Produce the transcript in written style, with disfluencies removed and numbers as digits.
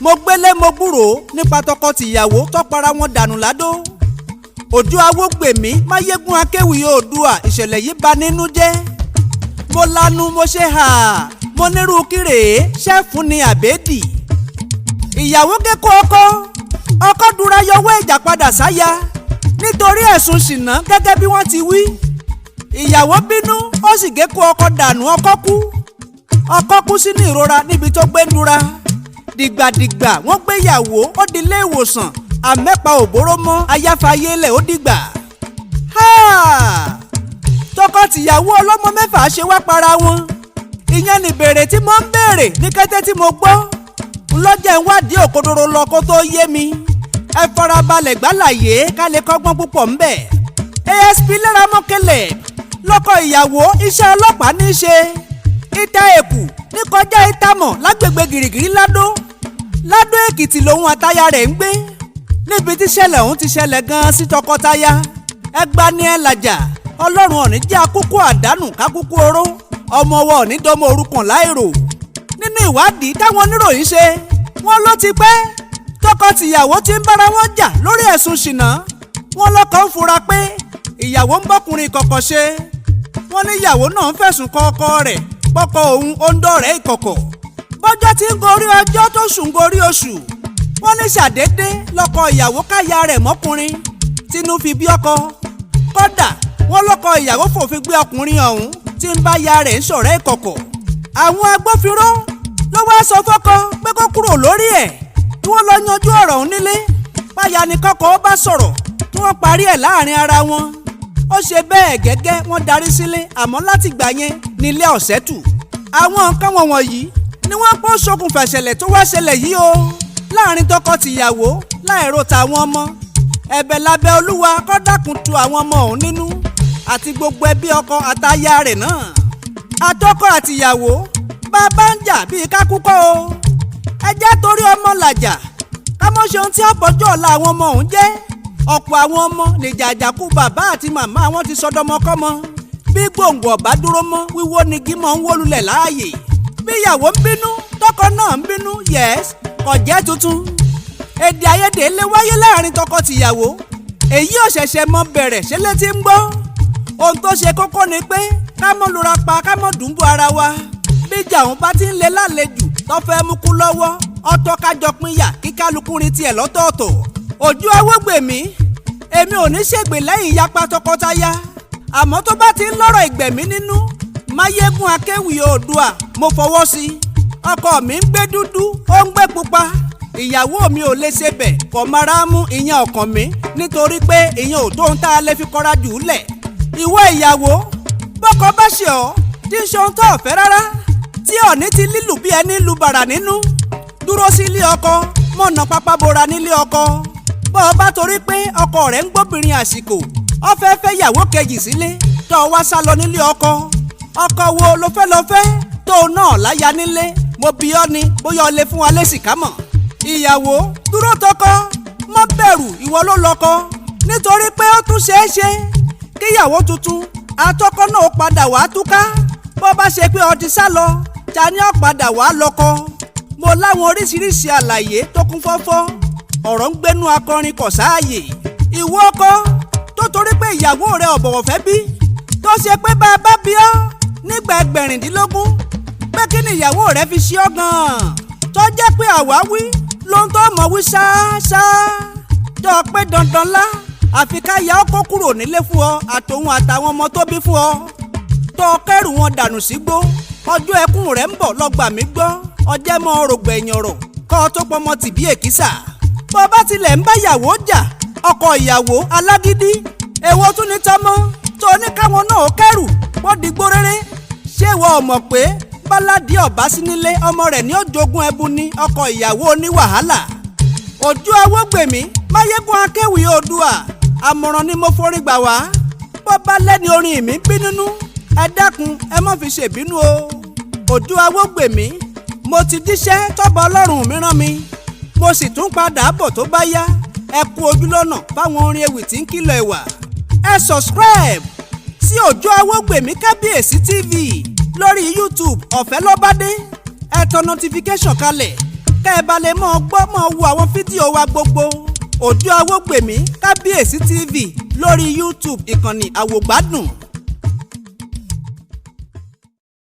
Mo gbélé mo gbúròó nípa tọkọ-tìyàwó tọ́para wọn dànù ládó. Òjò Awógbèmí, Máyégún Akéwì Oòdùà, ìṣẹ̀lẹ̀ yìí bà nínú jẹ́. Mo lanu mo ṣe hà, mo nírú kírèé ṣẹ́fún ni àbẹ́dì. Ìyàwó kékó ọkọ, ọkọ dúra yọwọ́ ìjà padà sáyà nítorí ẹ̀sùn ṣìnà gẹ́gẹ́ bí wọ́n ti wí. Ìyàwó bínú, ó sì gé kó ọkọ dànù, ọkọ kú. Ọkọ kú sínú ìrora níbi tó gbé ń dúra. Dìgbàdìgbà wọ́n gbéyàwó ó di ilé ìwòsàn, àmẹ́pa òbóró mọ́ ayáfayélẹ̀ ó dìgbà. Tọkọ-tìyàwó ọlọ́mọ mẹ́fà ṣe wá para wọn. Ìyẹn ni ìbéèrè tí mo ń béèrè ní kété tí mo gbọ́. Ńlọ́jẹ̀ ń wádìí òkodoro lọ kó tó yé mi. Ẹ farabalẹ̀ gbálàyé ká lè kọ́gbọ́n púpọ̀ ńbẹ̀. ASP Lẹ́ramọ́kẹ́lẹ̀ lọ́kọ ìyàwó, iṣẹ́ ọlọ́pàá ní í ṣe. Ìta Èkù ní kọjá Ìtamọ̀ lágbègbè Gìrìgìrì Ládó. Ládó Èkìtì lòun àtaya rẹ̀ ń gbé. Níbi tí ṣẹlẹ̀ ọ̀hún ti ṣẹlẹ̀ gan-an sí tọkọtaya. Ẹgba ni ẹ làjà, Ọlọ́run ọ̀ní jẹ́ akókó àdánù kákúkú oró, ọmọ wa ọ̀ní dọ́mọ òrukàn láìrò. Nínú ìwádìí táwọn oníròyìn ṣe, wọ́n ló ti pẹ́ tọkọ-tìyàwó ti ń bára wọn jà lórí ẹ̀sùn ṣìnà. Wọ́n lọ́kọ ń fura pé ìyàwó ń bọ́kùnrin ìkọ̀kọ̀ ṣe. Wọ́n ní ìyàwó náà ń fẹ̀sùn kọ ọkọ rẹ̀ pọ́kọ òun ó ń dọ̀rẹ́ ìkọ̀kọ̀. Bọ́jọ́ ti ń gorí ọjọ́ tó sùn gorí oṣù, wọ́n ní ṣàdédé lọ́kọ ìyàwó káya rẹ̀ mọ́kùnrin, tínú fi bí ọkọ. Kódà wọ́n lọ́kọ ìyàwó fòfin gbé ọkùnrin ọ̀hún tí ń bá ya rẹ̀ ń ṣọ̀rẹ́ ìkọ̀kọ̀. Àwọn agbófinró ló wá sọ fọ́kọ pé kó kúrò lórí ẹ̀, kí wọ́n lọ yanjú ọ̀rọ̀ ọ̀hún nílé. Báyà ni kọ́kọ́ ó bá sọ̀rọ̀ kí wọ́n parí ẹ̀ láàrin ara wọn. Ó ṣe bẹ́ẹ̀ gẹ́gẹ́, wọ́n darí sílé, àmọ́ látìgbà yẹn nílé ọ̀sẹ̀ tù. Àwọn nǹkan wọ̀nyí ni wọ́n pọ́ ṣokùnfà ìṣẹ̀lẹ̀ tó wá ṣẹlẹ̀ yìí o láàrin tọkọ-tìyàwó láìro tàwọn ọmọ. Ẹ̀bẹ̀ lábẹ́ Olúwa kó dákun tu àwọn ọmọ ọ̀hún nínú àti gbogbo ẹbí ọkọ àtaya rẹ̀ náà. Àtọkọ àtìyàwó bàbá ń jà bíi kákúkọ́ o. Ẹ jẹ́ torí ọmọ làjà ká mọ́ ṣe ohun tí ọ̀bọ̀jọ́ ọ̀la àwọn ọmọ ọ̀hún jẹ́. Ọ̀pọ̀ àwọn ọmọ nìjàjàkú bàbá àti màmá wọn ti sọdọmọkọ́mọ. Bí gbòǹgbò ọ̀bá dúró mọ́, wíwó ni gímọ̀ ń wó lulẹ̀ láàyè. Bí ìyàwó ń bínú, tọkọ náà ń bínú, yẹ́s, kò jẹ́ tuntun. Èdè àìyedè lè wáyé láàrin tọkọ-tìyàwó. Èyí ò ṣẹ̀ṣẹ̀ mọ bẹ̀rẹ̀ ṣe létí ń gbọ́. Ohun tó ṣe kókó ni pé ká mọ́ lura pa, ká mọ́ dùnbù ara wa. Bí ìjà òun bá ti ń le lálejò tó fẹ́ mú kú lọ́wọ́, ọtọ́ kájọ pínyà kí kálukú rin tiẹ̀ lọ́tọ̀ọ̀tọ̀. Òjò Awógbèmí, èmi ò ní ṣègbè lẹ́yìn ìyapa tọkọtaya. Àmọ́ tó bá ti ń lọ́rọ̀ ìgbẹ̀mí nínú, Máyégún Akéwì Oòdùà, mo fọwọ́ sí i. Ọkọ mi ń gbé dúdú, ó ń gbé pupa. Ìyàwó mi ò lè ṣe bẹ̀ kọ́ mara mú ìyẹn ọkàn mi nítorí pé ìyẹn ò tó ń tá a lè fi kọ́ra jù ú lẹ̀. Ìwọ ìyàwó, bọ́kọ bá ṣe ọ́ tí ń ṣe ohun tó ọ̀fẹ́ rárá, tí ọ̀ní ti lílù bí ẹni lu bàrà nínú, dúró sí ilé ọkọ, mọ̀nà pápá bora nílé ọkọ. Bọ́ ọ bá torí pé ọkọ rẹ̀ ń gbóbìnrin àsìkò, ó fẹ́ fẹ́ yàwó kejì sílé, tó o wá sá lọ nílé ọkọ. Ọkọ wo ló fẹ́ lọ fẹ́ tó o náà láya nílé? Mo bi ọ́ ni bóyá o lè fún wa lésì ká mọ̀. Ìyàwó dúró tọkọ, má bẹ̀rù, ìwọ ló lọ́kọ. Nítorí pé ó tún ṣeé ṣe kíyàwó tuntun àtọkọ náà padà wá túká. Bó bá ṣe pé ó ti sá lọ, ta ni ó padà wá lọ́kọ? Mo láwọn oríṣiríṣi àlàyé tó kún fọ́fọ́. Ọ̀rọ̀ ń gbénú akọrin kọ̀ sáàyè. Ìwọ ọkọ tó torí pé ìyàwó rẹ ọ̀bọ̀wọ̀ fẹ́ bí, tó ṣe pé bá a bá bí ọ́ nígbà 16 pé kí ni ìyàwó rẹ fi ṣe ọ́ gan-an, tó jẹ́ pé àwáwí ló ń tó mọ̀ wí ṣáṣá, tó pé dandan lá àfi ká ya ọ́ kó kúrò nílé fún ọ àtòun àtàwọn ọmọ tó bí fún ọ, tó kẹ́rù wọn dànù sígbó. Ọjọ́ ẹkún rẹ̀ ń bọ̀, lọ́gbà mí gbọ́. Ọjẹ́ mọ́ rògbẹ̀yìn ọ̀rọ̀ kọ́ ọ tó pọmọ tìbí èkísà. Bó bá tilẹ̀ ń bá ìyàwó jà, ọkọ ìyàwó alágídí, èwo tún ní tọmọ tó ní káwọn náà kẹ́rù wọ́n digbó rere? Ṣé ìwọ ò mọ̀ pé báládì ọ̀bá sí nílé, ọmọ rẹ̀ ní ó jogún ẹbu ní ọkọ ìyàwó ní wàhálà? Òjò Awógbèmí, Máyégún Akéwì Oòdùà, àmọ̀ràn ni mo forí gbà wá. Bó bá lẹ́ni orin mi bí nínú, ẹ dákun, ẹ má fi ṣèbínú o. Òjò Awógbèmí, mo ti jíṣẹ́ tọ́ba Ọlọ́run mi rán mi, mo sì tún padà bọ̀ tó bá yá. Ẹ kú ojúlọ́nà fáwọn orin ewì tí ń kìlọ̀ ẹ̀wà. Ẹ subscribe sí Òjò Awógbèmí Kábíyèsí TV lórí YouTube, ọ̀fẹ́ lọ́bádé. Ẹ tan notification kalẹ̀. Kẹ́ ẹ bá lè mọ́ gbọ́ mọ́ wo àwọn fídíò wa gbogbo. Òjó Awógbèmí Kábíyèsí TV lórí YouTube, ìkànnì àwògbádùn.